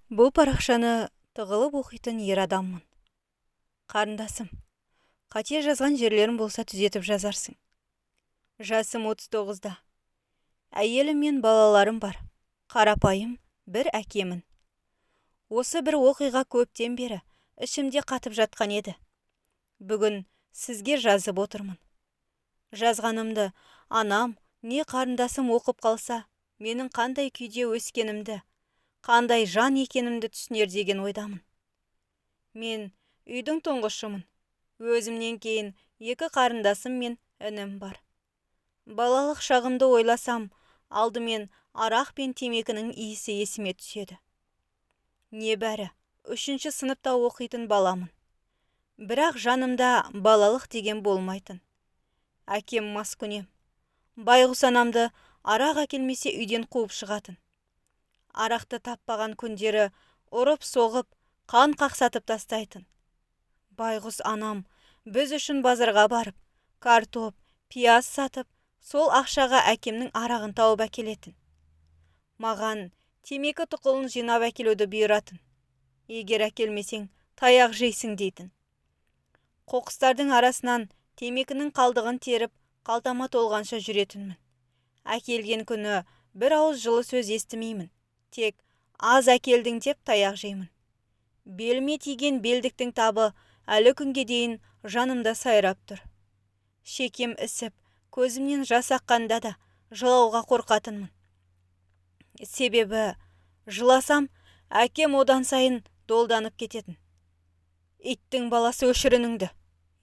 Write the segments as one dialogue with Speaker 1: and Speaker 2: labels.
Speaker 1: Бұл парақшаны тығылып оқитын ер адаммын. Қарындасым, қате жазған жерлерім болса, түзетіп жазарсың. Жасым 39-да. Әйелім мен балаларым бар. Қарапайым бір әкемін. Осы бір оқиға көптен бері ішімде қатып жатқан еді. Бүгін сізге жазып отырмын. Жазғанымды анам не қарындасым оқып қалса, менің қандай күйде өскенімді, қандай жан екенімді түсінер деген ойдамын. Мен үйдің тұңғышымын. Өзімнен кейін екі қарындасым мен інім бар. Балалық шағымды ойласам, алдымен арақ пен темекінің иісі есіме түседі. Небәрі үшінші сыныпта оқитын баламын. Бірақ жанымда балалық деген болмайтын. Әкем маскүнем. Байғұс анамды арақ әкелмесе, үйден қуып шығатын. Арақты таппаған күндері ұрып-соғып, қан қақсатып тастайтын. Байғұс анам біз үшін базарға барып, картоп, пияз сатып, сол ақшаға әкемнің арағын тауып әкелетін. Маған темекі тұқылын жинап әкелуді бұйыратын. Егер әкелмесең, таяқ жейсің дейтін. Қоқыстардың арасынан темекінің қалдығын теріп, қалтама толғанша жүретінмін. Әкелген күні бір ауыз жылы сөз естімеймін. Тек аз әкелдің деп таяқ жеймін. Беліме тиген белдіктің табы әлі күнге дейін жанымда сайрап тұр. Шекем ісіп, көзімнен жас аққанда да жылауға қорқатынмын. Себебі жыласам, әкем одан сайын долданып кететін. «Иттің баласы, өшір үніңді,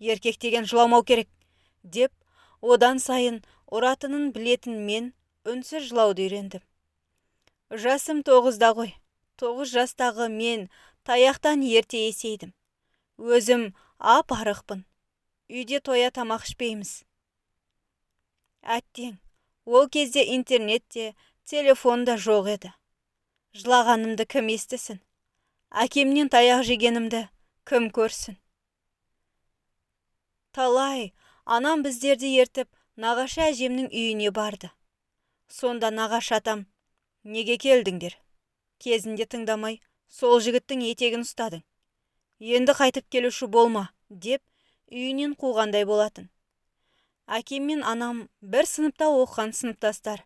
Speaker 1: еркек деген жыламау керек», – деп одан сайын ұратынын білетін мен үнсіз жылауды үйрендім. Жасым 9-да ғой. 9 жастағы мен таяқтан ерте есейдім. Өзім ап арықпын. Үйде тоя тамақ ішпейміз. Әттең, ол кезде интернет те, телефон да жоқ еді. Жылағанымды кім естісін? Әкемнен таяқ жегенімді кім көрсін? Талай анам біздерді ертіп, нағашы әжемнің үйіне барды. Сонда нағашы атам: «Неге келдіңдер? Кезінде тыңдамай, сол жігіттің етегін ұстадың. Енді қайтып келуші болма», – деп үйінен қуғандай болатын. Әкем мен анам бір сыныпта оқыған сыныптастар.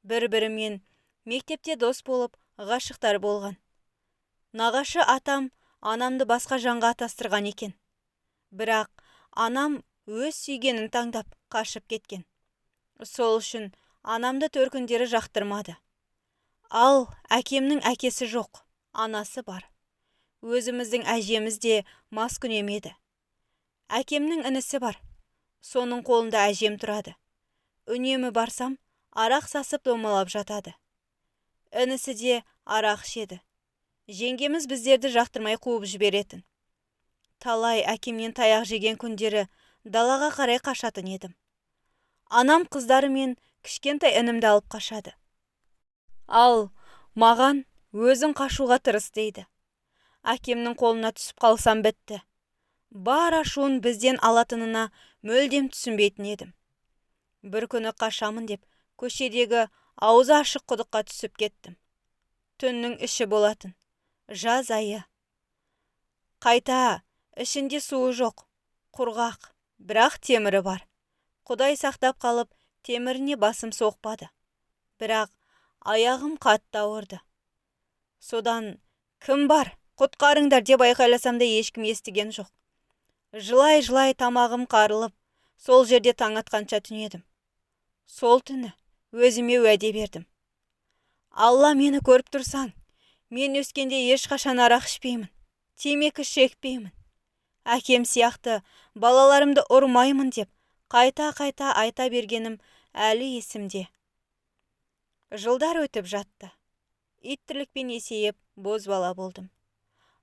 Speaker 1: Бір-бірімен мектепте дос болып, ғашықтар болған. Нағашы атам анамды басқа жанға атастырған екен. Бірақ анам өз сүйгенін таңдап, қашып кеткен. Сол үшін анамды төркіндері жақтырмады. Ал әкемнің әкесі жоқ, анасы бар. Өзіміздің әжеміз де маскүнем еді. Әкемнің інісі бар. Соның қолында әжем тұрады. Үнемі барсам, арақ сасып домалап жатады. Інісі де арақ ішеді. Жеңгеміз біздерді жақтырмай қуып жіберетін. Талай әкемнен таяқ жеген күндері далаға қарай қашатын едім. Анам қыздары мен кішкентай інімді алып қашады. Ал маған «Өзің қашуға тырыс» дейді. Әкемнің қолына түсіп қалсам, бітті. Бар ашуын бізден алатынына мүлдем түсінбейтін едім. Бір күні қашамын деп, көшедегі аузы ашық құдыққа түсіп кеттім. Түннің іші болатын. Жаз айы. Қайта ішінде суы жоқ, құрғақ, бірақ темірі бар. Құдай сақтап қалып, теміріне басым соқпады. Бірақ аяғым қатты ауырды. Содан «Кім бар, құтқарыңдар!» деп айқайласам да, ешкім естіген жоқ. Жылай-жылай тамағым қарылып, сол жерде таң атқанша түнедім. Сол түні өзіме уәде бердім. Алла, мені көріп тұрсаң, мен өскенде ешқашан арақ ішпеймін, темекі шекпеймін. Әкем сияқты балаларымды ұрмаймын деп қайта-қайта айта бергенім әлі есімде. Жылдар өтіп жатты. Ит тірлікпен есейіп, бозбала болдым.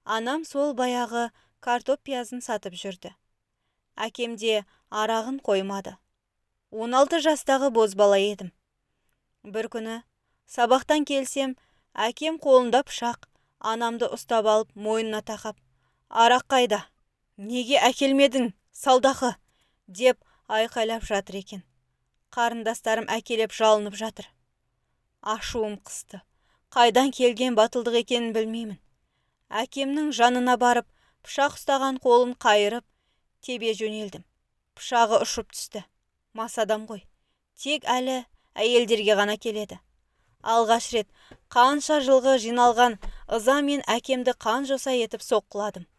Speaker 1: Анам сол баяғы картоп, пиязын сатып жүрді. Әкем де арағын қоймады. 16 жастағы бозбала едім. Бір күні сабақтан келсем, әкем қолында пышақ, анамды ұстап алып, мойнына тақап: «Арақ қайда? Неге әкелмедің, салдақы?» – деп айқайлап жатыр екен. Қарындастарым әкелеп жалынып жатыр. Ашуым қысты. Қайдан келген батылдық екенін білмеймін. Әкемнің жанына барып, пышақ ұстаған қолын қайырып, тебе жөнелдім. Пышағы ұшып түсті. Мас адам ғой. Тек әлі әйелдерге ғана келеді. Алғаш рет қанша жылғы жиналған ыза мен әкемді қан жоса етіп соққыладым.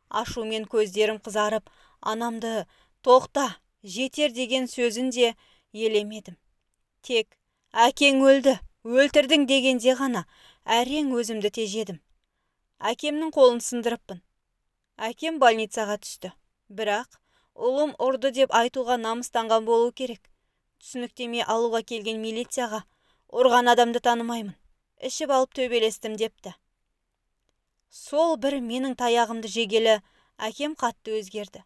Speaker 1: Ашумен көздерім қызарып, анамды тоқта, жетер деген сөзін де елемедім. Тек әкең өлді, өлтірдің дегенде ғана әрең өзімді тежедім. Әкемнің қолын сындырыппын. Әкем больницаға түсті. Бірақ ұлым ұрды деп айтуға намыстанған болу керек. Түсініктеме алуға келген милицияға ұрған адамды танымаймын, ішіп алып төбелестім депті. Сол бір менің таяғымды жегелі әкем қатты өзгерді.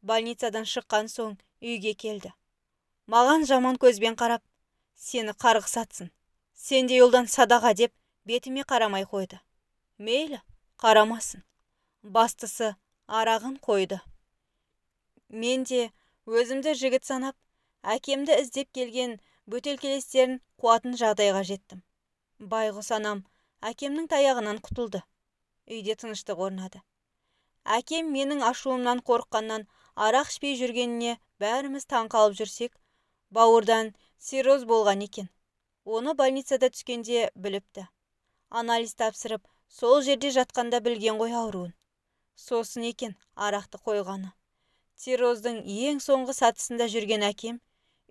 Speaker 1: Больницадан шыққан соң үйге келді. Маған жаман көзбен қарап, сені қарғыс атсын, сендей ұлдан садаға деп бетіме қарамай қойды. Мейлі, қарамасын. Бастысы арағын қойды. Мен де өзімді жігіт санап, әкемді іздеп келген бөтелкелестерін қуатын жағдайға жеттім. Байғұс анам әкемнің таяғынан құтылды. Үйде тыныштық орнады. Әкем менің ашуымнан қорыққаннан арақ ішпей жүргеніне бәріміз таң қалып жүрсек, бауырдан цирроз болған екен. Оны больницада түскенде біліпті. Анализ тапсырып, сол жерде жатқанда білген ғой ауруын. Сосын екен арақты қойғаны. Цирроздың ең соңғы сатысында жүрген әкем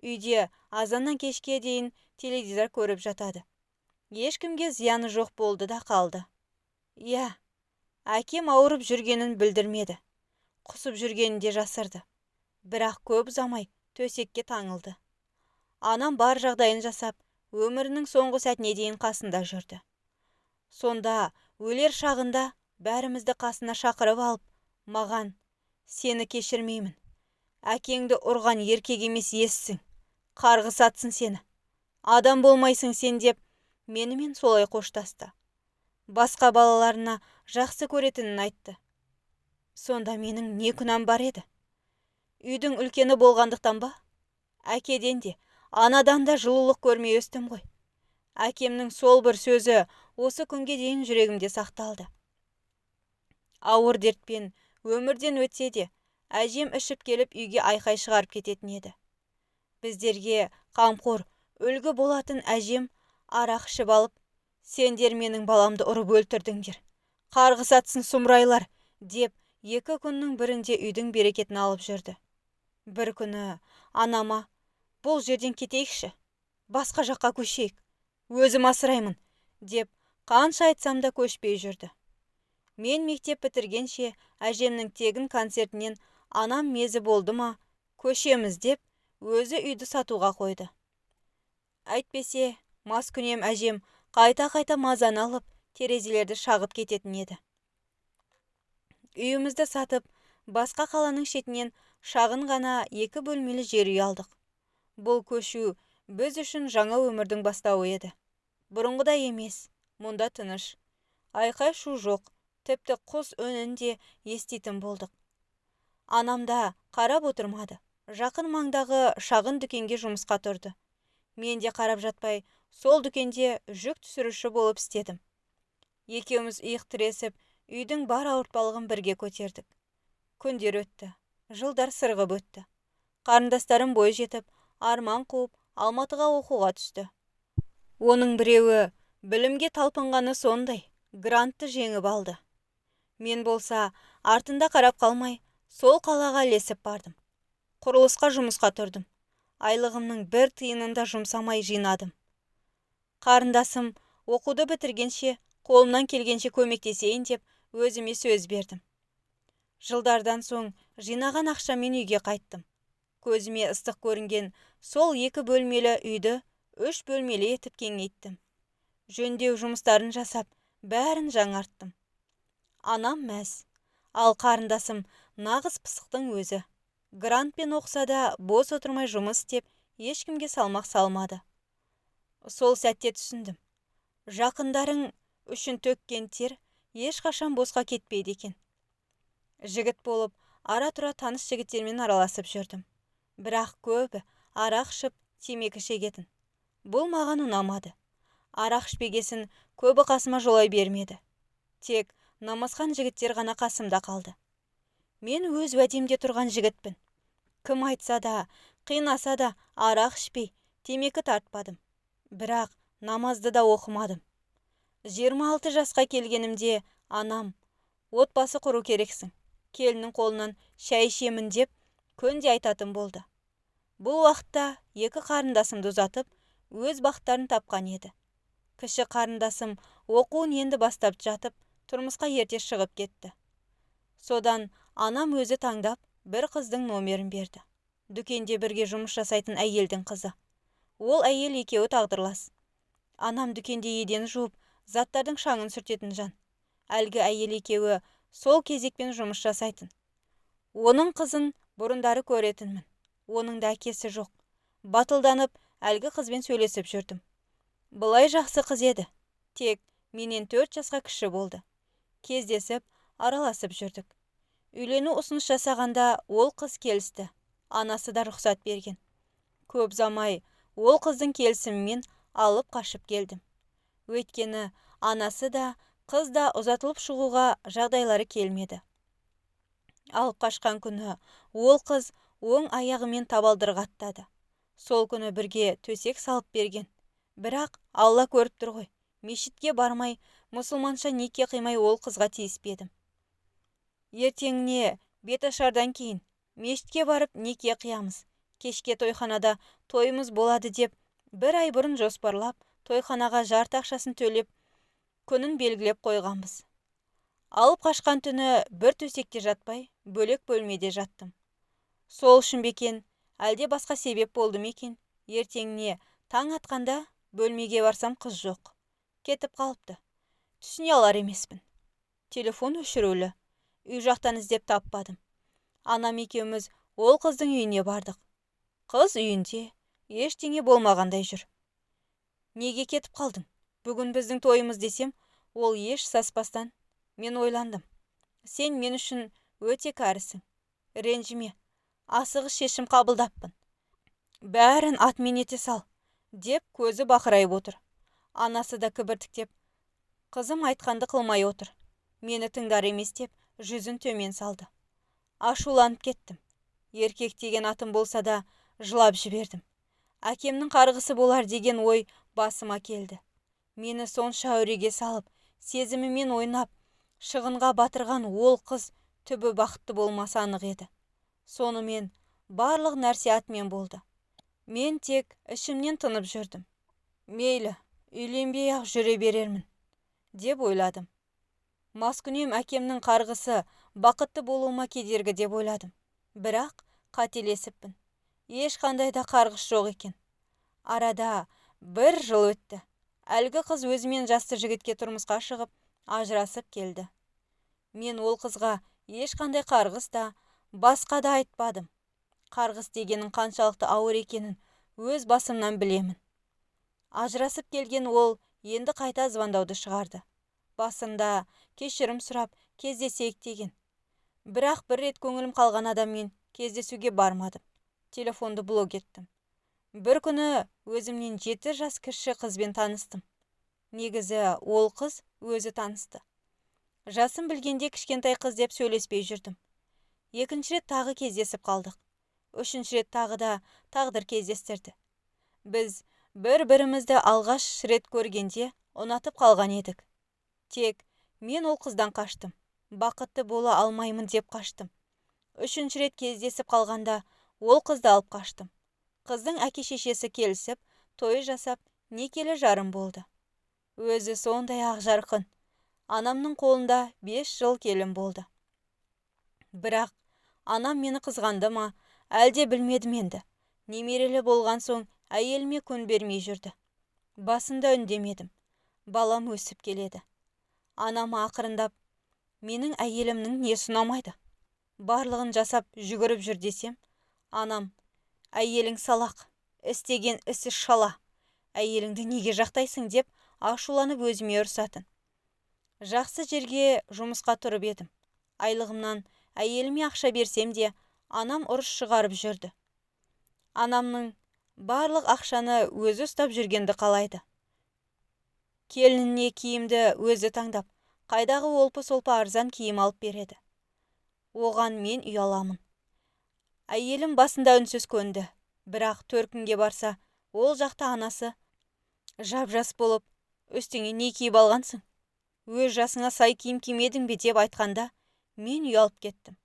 Speaker 1: үйде азаннан кешке дейін теледидар көріп жатады. Ешкімге зияны жоқ болды да қалды. Иә, әкем ауырып жүргенін білдірмеді. Құсып жүргенін де жасырды. Бірақ көп ұзамай төсекке таңылды. Анам бар жағдайын жасап, өмірінің соңғы сәтіне дейін қасында жүрді. Сонда өлер шағында бәрімізді қасына шақырып алып, маған: «Сені кешірмеймін. Әкеңді ұрған еркек емес ессің. Қарғыс атсын сені. Адам болмайсың сен» деп менімен солай қоштасты. Басқа балаларына жақсы көретінін айтты. Сонда менің не күнәм бар еді? Үйдің үлкені болғандықтан ба? Әкеден де, анадан да жылулық көрмей өстім ғой. Әкемнің сол бір сөзі осы күнге дейін жүрегімде сақталды. Ауыр дертпен өмірден өтсе де, әжем ішіп келіп үйге айқай шығарып кететін еді. Біздерге қамқор, үлгі болатын әжем арақ ішіп алып, «Сендер менің баламды ұрып өлтірдіңдер, қарғыс атсын сұмырайлар» деп екі күннің бірінде үйдің берекетін алып жүрді. Бір күні анама: «Бұл жерден кетейікші, басқа жаққа көшейік, өзім асыраймын» деп қанша айтсам да көшпей жүрді. Мен мектеп бітіргенше әжемнің тегін концертінен анам мезі болды ма, көшеміз деп өзі үйді сатуға қойды. Әйтпесе, маскүнем әжем қайта-қайта мазаны алып, терезелерді шағып кететін еді. Үйімізді сатып, басқа қаланың шетінен шағын ғана 2 бөлмелі жер үй алдық. Бұл көшу біз үшін жаңа өмірдің бастауы еді. Бұрынғыдай емес, мұнда тыныш. Айқай-шу жоқ, тіпті құс үнін де еститін болдық. Анам да қарап отырмады. Жақын маңдағы шағын дүкенге жұмысқа тұрды. Мен де қарап жатпай, сол дүкенде жүк түсіруші болып істедім. Екеуміз иық тіресіп, үйдің бар ауыртпалығын бірге көтердік. Күндер өтті, жылдар сырғып өтті. Қарындастарым бой жетіп, арман қуып, Алматыға оқуға түсті. Оның біреуі білімге талпынғаны сондай, грантты жеңіп алды. Мен болса, артында қарап қалмай, сол қалаға ілесіп бардым. Құрылысқа жұмысқа тұрдым. Айлығымның бір тиынын да жұмсамай жинадым. Қарындасым оқуды бітіргенше, қолымнан келгенше көмектесейін деп өзіме сөз бердім. Жылдардан соң жинаған ақшамен үйге қайттым. Көзіме ыстық көрінген сол 2 бөлмелі үйді 3 бөлмелі етіп кеңейттім. Жөндеу жұмыстарын жасап, бәрін жаңарттым. Анам мәз, ал қарындасым нағыз пысықтың өзі. Грантпен оқыса да бос отырмай жұмыс істеп, ешкімге салмақ салмады. Сол сәтте түсіндім. Жақындарың үшін төккен тер ешқашан босқа кетпейді екен. Жігіт болып, ара-тұра таныс жігіттермен араласып жүрдім. Бірақ көбі арақ ішіп, темекі шегетін. Бұл маған ұнамады. Арақ ішпегесін Көбі қасыма жолай бермеді. Тек намазхан жігіттер ғана қасымда қалды. Мен өз уәдемде тұрған жігітпін. Кім айтса да, қинаса да арақ ішпей, темекі тартпадым. Бірақ намазды да оқымадым. 26 жасқа келгенімде анам, отбасы құру керексің, келіннің қолынан шай ішемін деп күнде айтатын болды. Бұл уақытта екі қарындасымды ұзатып, өз бақтарын тапқан еді. Кіші қарындасым оқуын енді бастап жатып, тұрмысқа ерте шығып кетті. Содан анам өзі таңдап, бір қыздың номерін берді. Дүкенде бірге жұмыс жасайтын әйелдің қызы. Ол әйел екеуі тағдырлас. Анам дүкенде еден жуып, заттардың шаңын сүртетін жан. Әлгі әйел екеуі сол кезекпен жұмыс жасайтын. Оның қызын бұрындары көретінмін. Оның да әкесі жоқ. Батылданып, әлгі қызбен сөйлесіп жүрдім. Былай жақсы қыз еді. Тек менен 4 жасқа кіші болды. Кездесіп, араласып жүрдік. Үйлену ұсыныс жасағанда ол қыз келісті. Анасы да рұқсат берген. Көп ұзамай ол қыздың келісімімен алып қашып келдім. Өйткені анасы да, қыз да ұзатылып шығуға жағдайлары келмеді. Алып қашқан күні ол қыз оң аяғымен табалдырық аттады. Сол күні бірге төсек салып берген. Бірақ Алла көріп тұр ғой, мешітке бармай, мұсылманша неке қимай ол қызға тиіспедім. Ертеңіне беташардан кейін мешітке барып неке қиямыз, кешке тойханада тойымыз болады деп бір ай бұрын жоспарлап, тойханаға жарты ақшасын төлеп, күнін белгілеп қойғанбыз. Алып қашқан түні бір төсекте жатпай, бөлек бөлмеде жаттым. Сол үшін бе екен, әлде басқа себеп болды ма екен, ертеңіне таң атқанда бөлмеге барсам қыз жоқ. Кетіп қалыпты. Түсіне алар емеспін. Телефон өшірулі. Үй жақтан іздеп таппадым. Анам екеуміз ол қыздың үйіне бардық. Қыз үйінде ештеңе болмағандай жүр. Неге кетіп қалдың? Бүгін біздің тойымыз десем, ол еш саспастан, мен ойландым. Сен мен үшін өте кәрісің. Ренжіме. Асығыс шешім қабылдаппын. Бәрін атмен ете сал, деп көзі бақырайып отыр. Анасы да кібіртіктеп, қызым айтқанды қылмай отыр. Мені тыңдар емес деп жүзін төмен салды. Ашуланып кеттім. Еркек деген атым болса да жылап жібердім. Әкемнің қарғысы болар деген ой басыма келді. Мені сонша әуреге салып, сезімімен ойнап, шығынға батырған ол қыз түбі бақытты болмасы анық еді. Сонымен барлық нәрсе атмен болды. Мен тек ішімнен тынып жүрдім. Мейлі, үйленбей-ақ жүре берермін, деп ойладым. Маскүнем әкемнің қарғысы бақытты болуыма кедергі деп ойладым. Бірақ қателесіппін. Ешқандай да қарғыс жоқ екен. Арада бір жыл өтті. Әлгі қыз өзімен жасты жігітке тұрмысқа шығып, ажырасып келді. Мен ол қызға ешқандай қарғыс та, басқа да айтпадым. Қарғыс дегенің қаншалықты ауыр екенін өз басымнан білемін. Ажырасып келген ол енді қайта звондауды шығарды. Басында кешірім сұрап, кездесейік деген. Бірақ бір рет көңілім қалған адаммен кездесуге бармадым. Телефонды блок еттім. Бір күні өзімнен 7 жас кіші қызбен таныстым. Негізі ол қыз өзі танысты. Жасын білгенде кішкентай қыз деп сөйлеспей жүрдім. Екінші рет тағы кездесіп қалдық. Үшінші рет тағы да тағдыр кездестірді. Біз бір-бірімізді алғаш рет көргенде ұнатып қалған едік. Тек мен ол қыздан қаштым. Бақытты бола алмаймын деп қаштым. Үшінші рет кездесіп қалғанда ол қызды алып қаштым. Қыздың әке-шешесі келісіп, той жасап, некелі жарым болды. Өзі сондай ақ жарқын. Анамның қолында 5 жыл келін болды. Бірақ анам мені қызғанды ма, әлде білмедім енді. Немерелі болған соң әйеліме күн бермей жүрді. Басында үндемедім. Балам өсіп келеді. Анама ақырындап, менің әйелімнің несі ұнамайды? Барлығын жасап жүгіріп жүр десем, анам, әйелің салақ, істеген ісі шала, әйеліңді неге жақтайсың деп ашуланып өзіме ұрсатын. Жақсы жерге жұмысқа тұрып едім. Айлығымнан әйеліме ақша берсем де, анам ұрыс шығарып жүрді. Анамның барлық ақшаны өзі ұстап жүргенді қалайды. Келініне киімді өзі таңдап, қайдағы олпы-солпы арзан киім алып береді. Оған мен ұяламын. Әйелім басында үнсіз көнді. Бірақ төркінге барса, ол жақта анасы жап-жас болып, үстіңе не киіп алғансың? Өз жасыңа сай киім кимедің бе деп айтқанда, мен ұялып кеттім.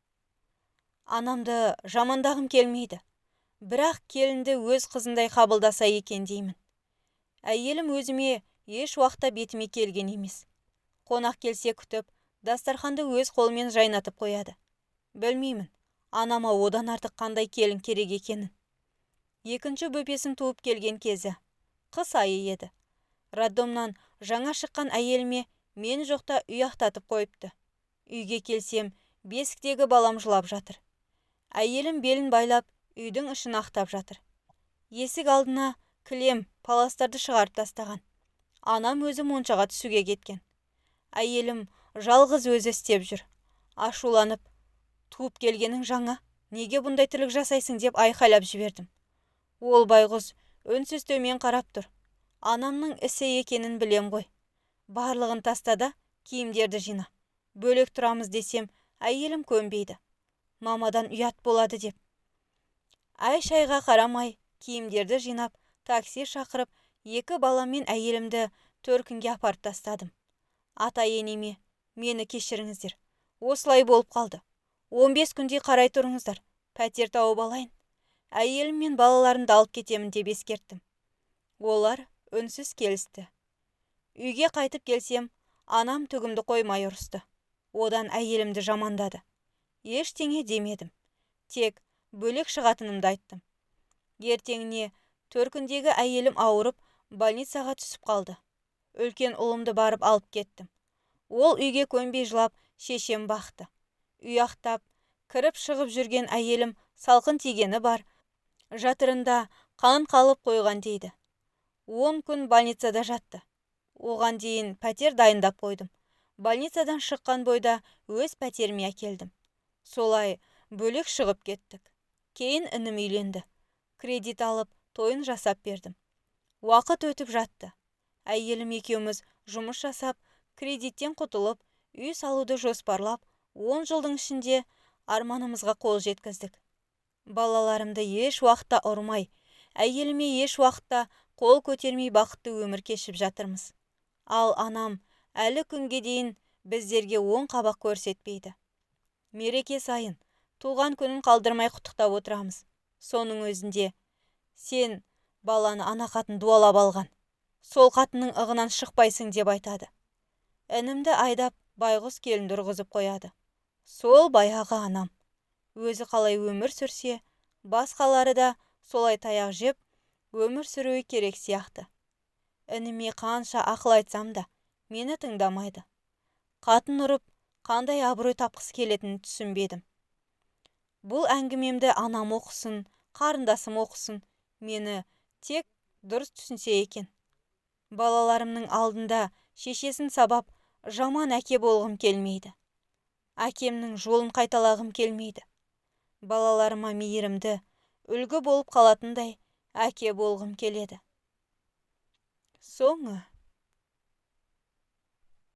Speaker 1: Анамды жамандағым келмейді. Бірақ келінді өз қызындай қабылдаса екен деймін. Әйелім өзіме еш уақытта бетіме келген емес. Қонақ келсе күтіп, дастарханды өз қолымен жайнатып қояды. Білмеймін, анама одан артық қандай келін керек екенін. Екінші бөпесін туып келген кезі, қыс айы еді. Роддомнан жаңа шыққан әйеліме мен жоқта үй ақтатып қойыпты. Үйге келсем, бесіктегі балам жылап жатыр. Әйелім белін байлап, үйдің ішін ақтап жатыр. Есік алдына кілем, паластарды шығарып тастаған. Анам өзі моншаға түсуге кеткен. Әйелім жалғыз өзі істеп жүр. Ашуланып, туып келгенің жаңа, неге бұндай тірлік жасайсың деп айқайлап жібердім. Ол байғұс үнсіз төмен қарап тұр. Анамның ісі екенін білем ғой. Барлығын таста да, киімдерді жина. Бөлек тұрамыз десем, әйелім көнбейді. Мамадан ұят болады деп. Әй-шайға қарамай, киімдерді жинап, такси шақырып, екі балам мен әйелімді төркінге апарып тастадым. Ата-енеме, мені кешіріңіздер. Осылай болып қалды. 15 күндей қарай тұрыңыздар, пәтер тауып алайын. Әйелім мен балаларымды алып кетемін деп ескерттім. Олар үнсіз келісті. Үйге қайтып келсем, анам түгімді қоймай ұрысты. Одан әйелімді жамандады. Ештеңе демедім. Тек бөлек шығатынымды айттым. Ертеңіне төркіндегі әйелім ауырып, больницаға түсіп қалды. Үлкен ұлымды барып алып кеттім. Ол үйге көнбей жылап, шешем бақты. Үй ақтап, кіріп шығып жүрген әйелім салқын тигені бар, жатырында қан қалып қойған дейді. 10 күн больницада жатты. Оған дейін пәтер дайындап қойдым. Больницадан шыққан бойда өз пәтеріме әкелдім. Солай бөлек шығып кеттік. Кейін інім үйленді. Кредит алып, тойын жасап бердім. Уақыт өтіп жатты. Әйелім екеуміз жұмыс жасап, кредиттен құтылып, үй салуды жоспарлап, 10 жылдың ішінде арманымызға қол жеткіздік. Балаларымды еш уақытта ұрмай, әйеліме еш уақытта қол көтермей бақытты өмір кешіп жатырмыз. Ал анам әлі күнге дейін біздерге оң қабақ көрсетпейді. Мереке сайын туған күнін қалдырмай құттықтап отырамыз. Соның өзінде сен баланы ана қатын дуалап алған, сол қатынның ығынан шықпайсың деп айтады. Інімді айдап байғұс келінді ұрғызып қояды. Сол баяғы анам. Өзі қалай өмір сүрсе, басқалары да солай таяқ жеп, өмір сүруі керек сияқты. Ініме қанша ақыл айтсам да, мені тыңдамайды. Қатын ұрып, қандай абырой тапқысы келетінін түсінбедім. Бұл әңгімемді анам оқысын, қарындасым оқысын, мені тек дұрыс түсінсе екен. Балаларымның алдында шешесін сабап, жаман әке болғым келмейді. Әкемнің жолын қайталағым келмейді. Балаларыма мейірімді, үлгі болып қалатындай әке болғым келеді. Соңы.